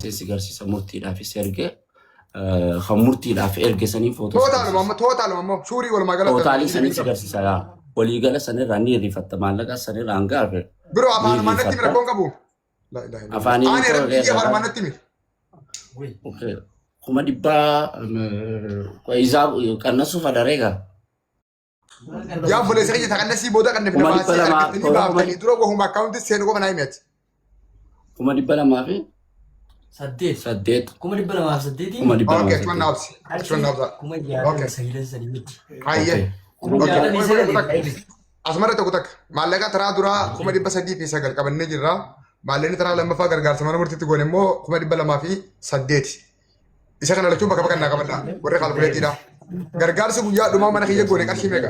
Si garsiisa murtiidhaafis erge kan murtiidhaaf erge sanii footoo si Tootaaluma garsiisa. amma tootaaluma ammoo suurii walumaa galatti Tootaalii sanii si garsiisa yaa. Waliigala sanirraa ni hirrifatta maallaqa sanirraa hanga hafe Biroo ni afaanumaan natti himi hirrifatta. rakkoon qabu. La ilaha illallah. Afaaniin Aanee koo rabbi kiyya afaanumaan natti himi. Okay. 100,000 isaa qannasuuf adareega. Yaa obboleessa kiyya taqannasii booda kan Kuma baasii 200 argattanii tola kuma baaftanii dura wahuma akkaawunti seenu qofa naa himi ati. 208,000. 8. 208,000. Kuma dhibba Okay, lamaaf achumaan naa saddeet. obsi. Achumaan naa obsa. Kuma Okay. 69 miti. Hayyee. Okay. Kuma Okay. 69 Asumarra tokko takka. Maallaqa taraa duraa 309,000 qabannee jirra. Maallaqni taraa lammaffaa gargaarsa mana murtiitti goone immoo 208,000. Isa kana lachuu bakka bakka naa qabadha. Warri kaalkuleetiidha. Gargaarsi guyyaa dhumaa mana kiyya goone qarshii meeqa?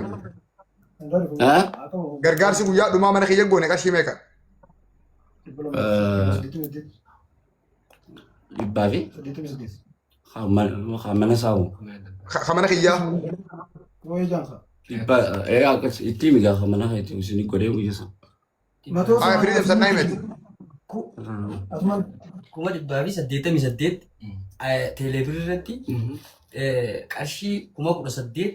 Eh? Gargaarsi guyyaa dhumaa mana kiyya goone qarshii meeqa? Dhibbaa fi kan mana saamu. Ka mana kiyyaa. Dhibba akkas itti himi gaafa mana keetti isin godhee guyyaa sana. Haa firii dabsannaa himeti. 188,000 teeleebirrii irratti qarshii 18,000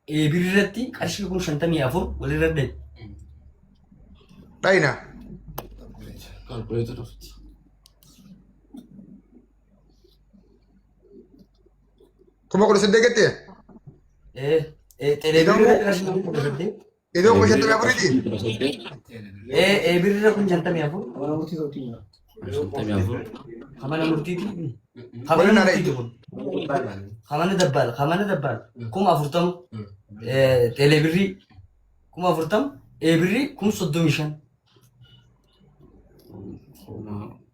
eebirrii irratti qarshii 54,000 walirra dhahe. Dhayina. Calculator ofitti. 18,000 gattee? Teeleebirrii irratti qarshii 18,000. Iddoo 54,000ti. 18. Eebirrii irra 54,000. 54. Kamana murtiiti. Kamana Waliin murtiiti kun. Kamana dabbaal. Kamana dabbaal. 40,000. Teeleebirrii 40,000. Eebirrii 35,000.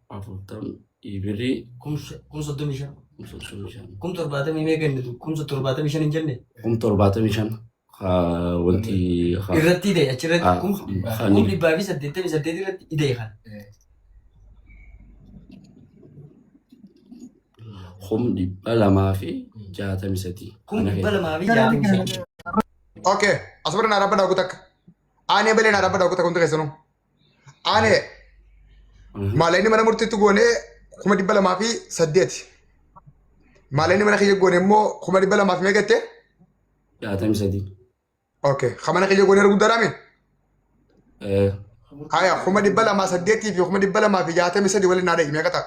40,000 ibirii 35,000. 35,000. 70,000 meeqa inni tu? 75,000 hin jenne. 75,000 wanti Irratti ida'e achirratti 188,000 irratti ida'e kan. 263,000. 263,000. Okay. Asuma naa dhaabbadhaa guutakka. Aanee balee naa dhaabbadhaa guutakka hundi keessanuu. Aanee maallaqni mana murtiitti goonee 208,000. Maallaqni mana kiyya goone immoo 200,000 fi meeqa jettee? 63. Okay. Ka mana kiyya goonee guddaadhaame? Haya 208,000 fi 263,000 waliin naa dhahi meeqa ta'a?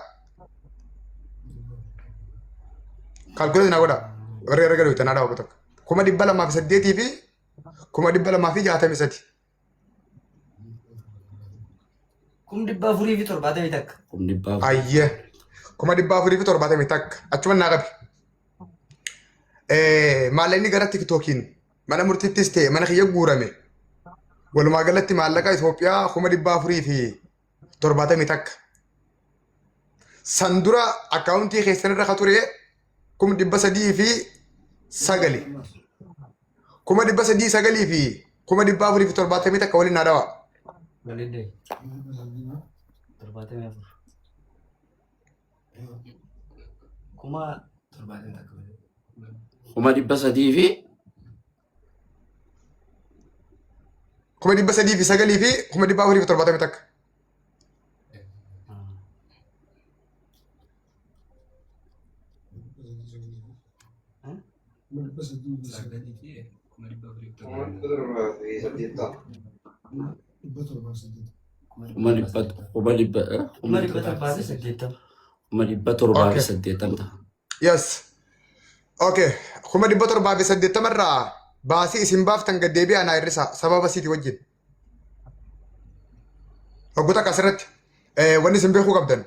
Kaalkuleet naa godha. Warri herrega dhuytan naa dhawa tokko. 208,000 fi 263,000. 471,000. 400,000. Ayyee. 471,000. Achuma naa qabi. Maallaqni gara tiktookiin mana murtiittis ta'e mana kiyya guurame. Walumaa galatti maallaqa Itoophiyaa 471,000. San dura akkaawuntii keessan irra ka ture 309,000. 309,000 fi 471,000 waliin naa dhawaa. Waliin dhahi. 74. Kuma 300,000 fi 309,000 fi 471,000. 100,000 100,000 780,000. 780,000 ta'a. Yes. Okay. 780,000 irraa baasii isin baaftan gad deebi'aa naa hir'isaa sababa siiti wajjin. Hoggu takka asirratti wanni isin beekuu qabdan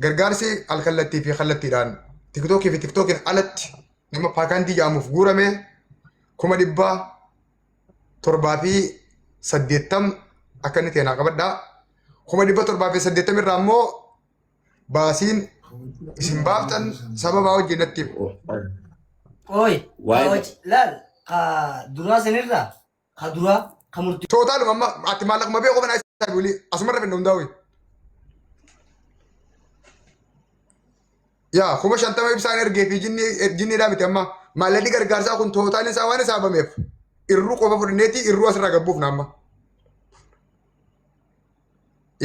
gargaarsi alkallattii fi kallattiidhaan tiktookii fi tiktookiin alatti nama paakaantii jedhamuuf guurame 780,000 akka inni ta'e naa qabadhaa. 780,000 irraa immoo baasiin isin baaftan sababaa wajjin natti himu. Qoy, Waa'ee laal, ka duraa sanirraa, ka duraa, ka murtii Tootaaluma amma ati maallaquma beeku qofa naa isaa bulii asumarra finna hundaa'u. Yaa 50,000 ibsaan ergee fi jinniidhaa miti amma maallaqni gargaarsaa kun tootaalli isaa waan hisaabameef irruu qofa fudhanneeti irruu asirraa gabbuufna amma.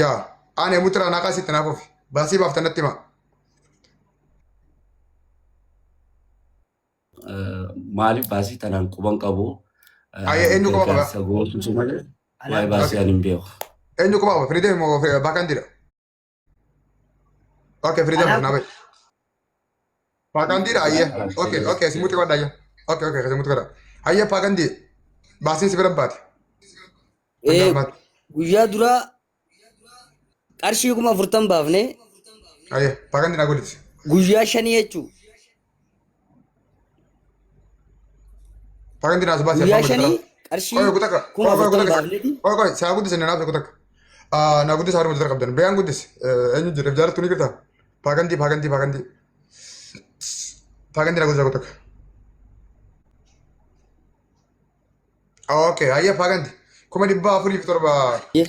Yaa ani mutra naa kaasitti naaf ofi baasii baaftan natti himaa. Maaliif baasii tanaan quban qabu Ayyee eenyu quba qaba? gargaarsa gootutu malee waa'ee Anaan baasii ani hin beeku. Eenyu quba qaba? Firiidem moo Baakandiidha? Okay, Firiidem Anaan naa bahe. Baakandiidha ayyee. Okay, okay, simuutti qabadha ayyee. Okay, okay, simuutti qabadha. Ayyee Baakandii baasiin si bira baate. Hanga ammaatti. Guyyaa duraa qarshii 40,000 baafne. Ayyee Baakandii naa godhiti. Guyyaa shanii jechuu. Baakandii naa baasi Guyyaa abbaan shanii godhata. qarshii Qoy kutaka. kuma Qoy qoy afurtam kutaka. baafneeti. Qoy qoy saa guddise naaf kutaka. Ah naa guddise haruma jira qabdan. Bayaan guddise. Eenyu jira? Jaalattu ni jirta. Baakandii baakandii baakandii. Baakandii naa guddise kutaka. Okay, hayya baakandii. 407,000.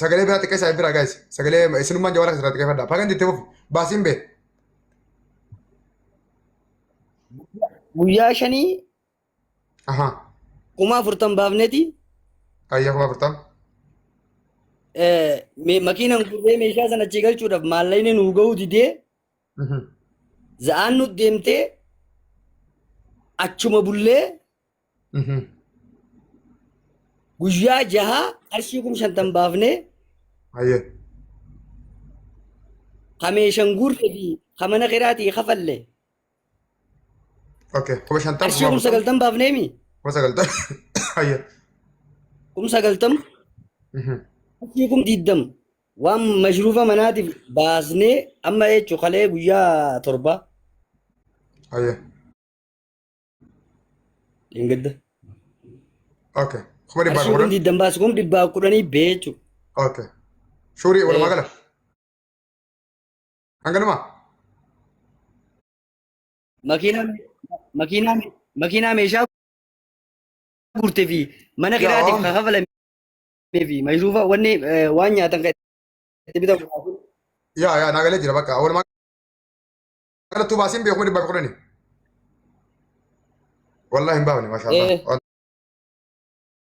Sagalee biraa xiqqeessaa biraa guys. Sagalee isinummaan jawaala keessatti xiqqeeffadha. Baakandii itti fufi. Baasiin bee. Guyyaa shanii Aha. 40,000 baafneeti. Hayya 40,000. Makiinaan gurree meeshaa sana achii galchuudhaaf maallaqni nuu ga'uu didee za'aan nu deemtee achuma bullee guyyaa jahaa qarshii 50,000 baafnee Hayyee. ka meeshaan guurree fi ka mana kiraatii kafalle Okay. 50,000 qarshii 40,000. 90,000 baafneemi. 90,000. Hayyee. 90,000 qarshii 20,000 waan mashruufa manaatiif baasnee amma jechuun kalee guyyaa 7 Hayyee. dheengadda. Okay. Kuma dhibbaaf Qarshii kum kudhan. diidam baase 110,000 bee jechuudha. Okay. Shuurii walumaa gala. Hanganuma. Makiinaa makiinaa makiinaa meeshaa guurtee fi mana kiraatiif Yaa. kan kafalamee fi mashruufa wanni waan nyaatan kan itti bitamu. Yaa yaa naa galee jira bakka. Walumaa galattuu baasiin bee 110,000. Wallahi hin baafne masha Allah. Waan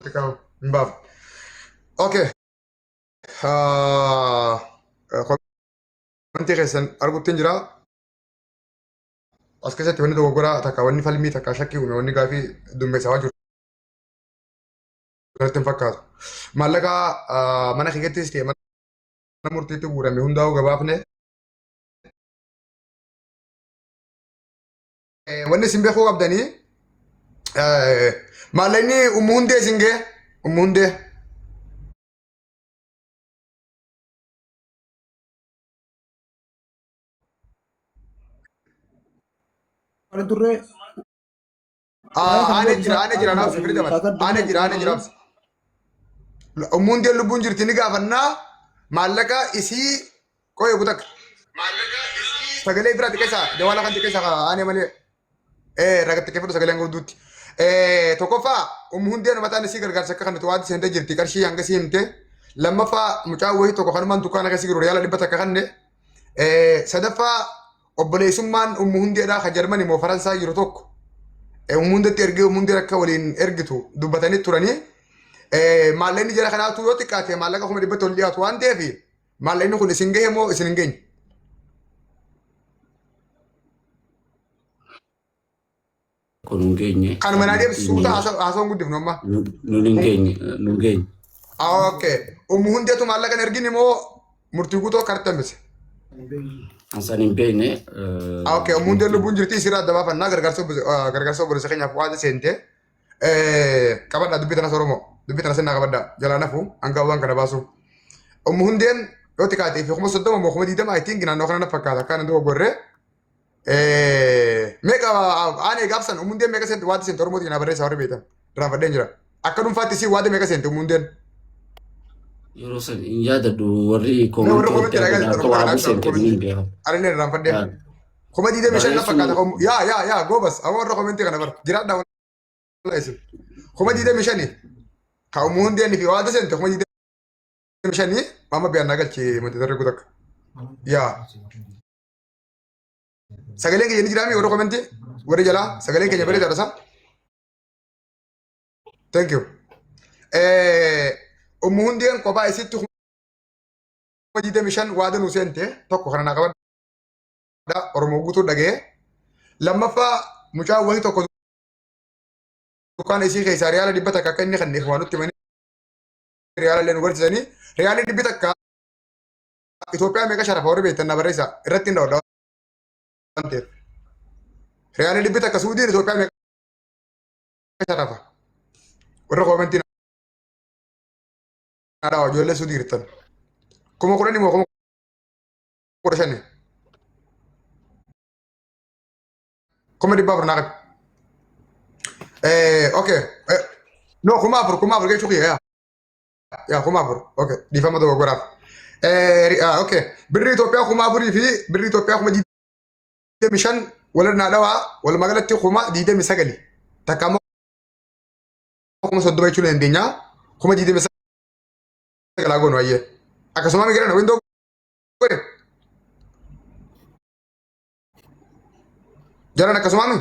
xiqqaa hin baafne. Okay. Komentii keessan argutti hin jira. As keessatti wanni dogoggoraa takka wanni falmii takka shakkii uume wanni gaafii dummeessaa waan jiru natti hin fakkaatu. Maallaqa mana keessattis ta'e mana murtiitti guurame hundaa'uu gabaafne. Wanni isin beekuu qabdanii maallaqni ummu hundee isin ga'e ummu hundee. Ani turre Aanee jira aanee jira naaf sifri dabala aanee jira aanee jira naaf. Ummu hundeen lubbuun jirti ni gaafannaa maallaqa isii qoyee kutakka. Sagalee biraa xiqqeessaa jawaala kan xiqqeessaa aanee malee. Raga xiqqeeffadhu sagaleen gudduutti. Tokkoffaa ummu hundeen mataan isii gargaarsa akka kanatu waati seentee jirti qarshii hanga sii himte. Lammaffaa mucaan wayii tokko kanumaan dukkaana keessa jiru riyaala 100 kanne. Sadaffaa obboleessummaan ummu hundeedhaa kan Jarmanii moo Faransaay jiru tokko ummu hundeetti ergee ummu hundeen akka waliin ergitu dubbatanii turanii. Maallaqni jara kanaatu yoo xiqqaate maallaqa 100,000 ol dhiyaatu waan ta'eef maallaqni kun isin gahe moo isin hin geenye? Kun hin geenye. Kanuma naa deebisu suuta haasawaan guddifnu amma. Nun hin geenye. Nun hin geenye. Okay. Ummu hundeetu maallaqa hin ergin immoo murtii guutuu akka harka hambise. Ansan hin beekne. Okay. Ummu hundeen lubbuun jirti isirraa adda baafannaa gargaarsa obboleessa keenyaaf waada seente. Qabadhaa dubbii tanas Oromoo dubbii tanas innaa qabadhaa jalaa nafu hanga waan kana baasu. Ummu hundeen yoo xiqqaatee fi 30,000 moo 20,000 I think naannoo kana na fakkaata akka inni dogoggorree. Meeqa aanee gaafsan ummu hundeen meeqa seente waada seente Oromootiin naa barreessaa warri beektan irraanfadheen jira. Akka dhuunfaatti si waada meeqa seente ummu hundeen? Yeroo san hin yaadadhu warri Mee warri koomentii koomentii irratti dhagaa akka jirtu waada kana seente koomentii. hin beekamu. Ani irraanfadhee. 25,000 na fakkaata. Yaa yaa yaa goobas amma warra koomentii kana bara jiraadhaa wallahi isin. 25,000 ka ummu hundeen fi waada seente 25,000 amma biyaan naa galchi montetarri gutakka. Yaa. Sagaleen keenya ni jiraami warra komentii warri jalaa sagaleen keenya bareedaadha isaa. Thank you. Ummu hundeen kophaa isitti 25,000 waada nuu seente tokko kana naa qabadha Oromoo guutuu dhaga'ee. Lammaffaa mucaan wayii tokko Dukkaana isii keessaa riyaala 100 akka inni kenneef waan nutti himanii riyaala illee nu barsiisanii riyaalli 100 Itoophiyaa meeqa sharafa warri beektan na barreessaa irratti hin dhawadha waan ta'eef. Riyaalli 100 Suudiin Itoophiyaa meeqa sharafa warra koomentii na dhawa ijoollee Suudii jirtan. 10,000 moo 15,000? 400,000 naa qabi. Okay. No, 4,000, 4,000 jechuu kiyya yaa. Yaa 4,000. Okay. Dhiifama dogoggoraaf. Okay. Birrii Itoophiyaa 4,000 fi birrii Itoophiyaa 25,000 walirra naa dhawaa walumaa galatti 29,000. Takka immoo 30,000 jechuu ni dandeenya. 29,000 haa goonu ayyee. Akkasuma migira na windoo godhe. Jaran akkasuma mi?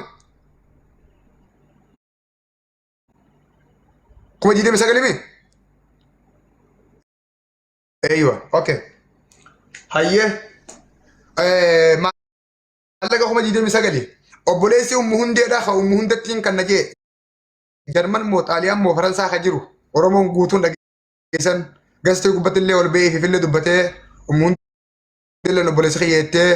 29,000 mi? Eeywa, okay. Hayyee. Maallaqa 29,000. Obboleessi ummu hundeedha ka ummu hundattiin kan na jee. Jarman moo Xaaliyaan moo Faransaa ka jiru. Oromoon guutuun dhageessan. Gastee gubbatti illee ol ba'ee fifillee dubbatee ummu hundeellee obboleessi kiyya jettee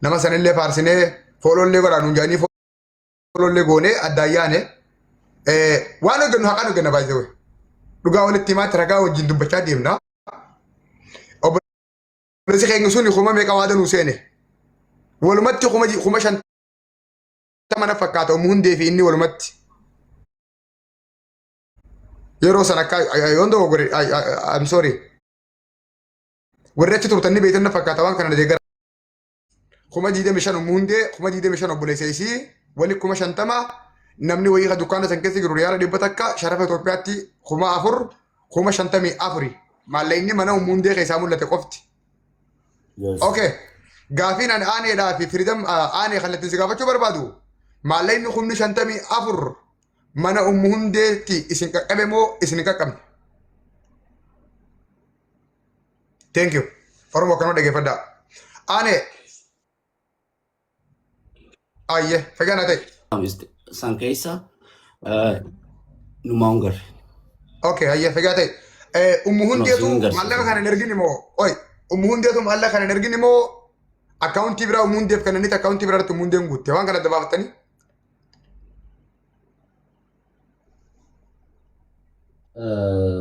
nama sanillee faarsinee fooloollee godhaa nuun jedhanii fooloollee goonee addaan yaane. Waan hojjennu haqaan hojjenna baay'ee. Dhugaa walitti himaatti ragaa wajjin dubbachaa deemna. Obboleessi keenya suni kuma meeqa waada nuu seene. Walumatti 50,000 na fakkaata ummu hundee fi inni walumatti. Yeroo san akka yoon dogoggore I'm sorry. Warri achi turtan ni beektan na fakkaata waan kana na deeggara. 25,000 ummu hundee 25,000 obboleessa isii wali 50,000 namni wayii ka dukkaana san keessa jiru riyaala 100 sharafa Itoophiyaatti 4,000 54,000 maallaqni mana ummu hundee keessaa mul'ate qofti. Yes. Okay. Gaafiin ani aaneedhaa fi firiidam aanee kallattiin si gaafachuu barbaadu maallaqni 54,000 mana ummu hundeetti isin qaqqabe moo isin hin qaqqabne? Thank you. Oromoo akkanuma dhaggeeffadhaa. Aanee. Ayyee fayyaa naa ta'e. San keessa numaa hin garre. Okay, hayyee fayyaa ta'e. Ummu hundeetu siin garsiisa. maallaqa kana hin ergin moo? Oi, ummu hundeetu maallaqa kana hin ergin moo? Akkaawuntii biraa ummu hundeef kan inni akkaawuntii biraa irratti ummu hundeen guutte waan kana adda baafattanii?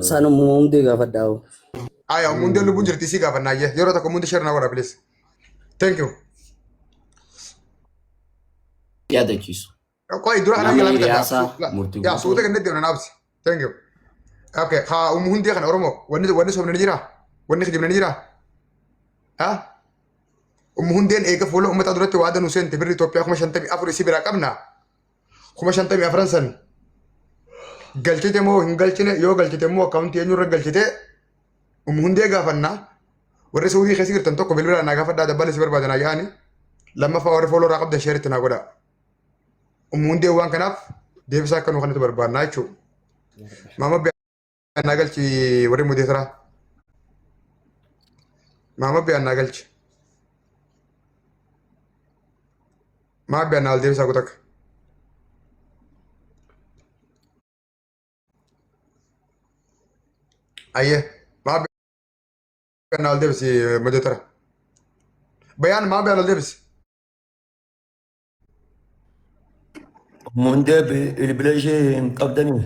Isaan ummuma hundee gaafadhaa. Aya, ummu hundeen lubbuun jirti isii gaafannaa ayyee. Yeroo tokko ummu hundee share naa godha please. Thank you. Yaadachiisu. Qoy dura kana Nama jalaa hiriyaasaa bitadha. murtii Yaa guutuu. suuta kennee deemna naabsi. Thank you. Okay, haa ummu hundee kana Oromoo wanni sobne ni jira? Wanni kijibne ni jira? Ha? Ummu hundeen eega fuula uummataa duratti waada nu seente birri Itoophiyaa 54,000 isii biraa qabna. 54,000 san galchite moo hin galchine yoo galchite immoo akkaawuntii eenyurra galchite ummu hundee gaafanna. Warri Saudii keessa jirtan tokko bilbilaan naa gaafadhaa dabbalee si barbaadan haa yaa'ani. Lammaffaa warri fooloo irraa qabdan sheeritti naa godhaa. Ummu hundee waan kanaaf deebisaa akka nu kanatti barbaadna jechuudha. Maama biyyaa naa galchi warri mudeetiraa. Maama biyyaa naa galchi. Maama biyyaa naa ol deebisaa kutakka. Ayyee maama biyyaa naa ol deebisi mudeetira. Bayaan maama biyyaa ol deebisi. Mundee bilbila ishee hin qabdanii.